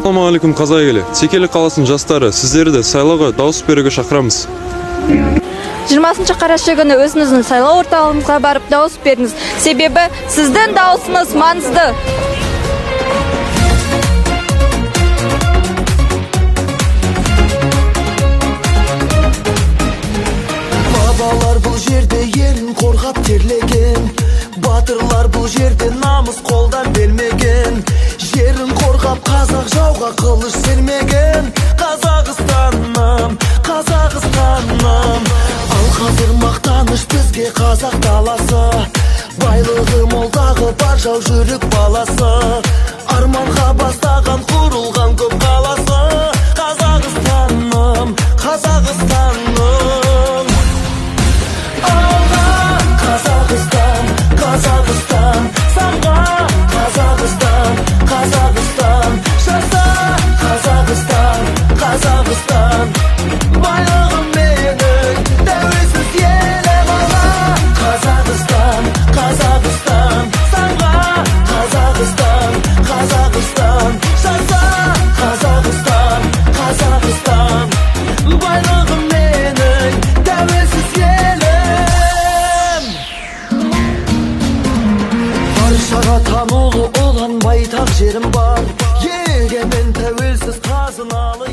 Ассалаумағалейкум, қазақ елі! Текелі қаласының жастары, сіздерді сайлауға дауыс беруге шақырамыз. 20 қараша күні өзіңіздің сайлау орталығыңызға барып, дауыс беріңіз. Себебі сіздің дауысыңыз маңызды. Бабалар бұл жерде елін қорғап терлеген, батырлар бұл жерде намыс қолдан бермеген. Жерін қорғап қазақ жауға қылыш сермеген. Қазақстаным, Қазақстаным! Ал қазір мақтаныш бізге қазақ даласы, байлығы мол, тағы бар жау жүрек баласы. Арманға бастаған, құрылған көп қаласы. Қазақстаным, Қазақстаным! Алға, Қазақстан, Қазақстан, самға! Қазақстан, Қазақстан, жаса! Қазақстан, Қазақстан, байлығым менің, тәуелсіз елім! Алға, Қазақстан, Қазақстан, самға! Қазақстан, Қазақстан, жаса! Қазақстан, Қазақстан, байлығым менің, тәуелсіз елім! Баршаға танулы ұлан байтақ жерім бар, егемен, тәуелсіз, қазыналы.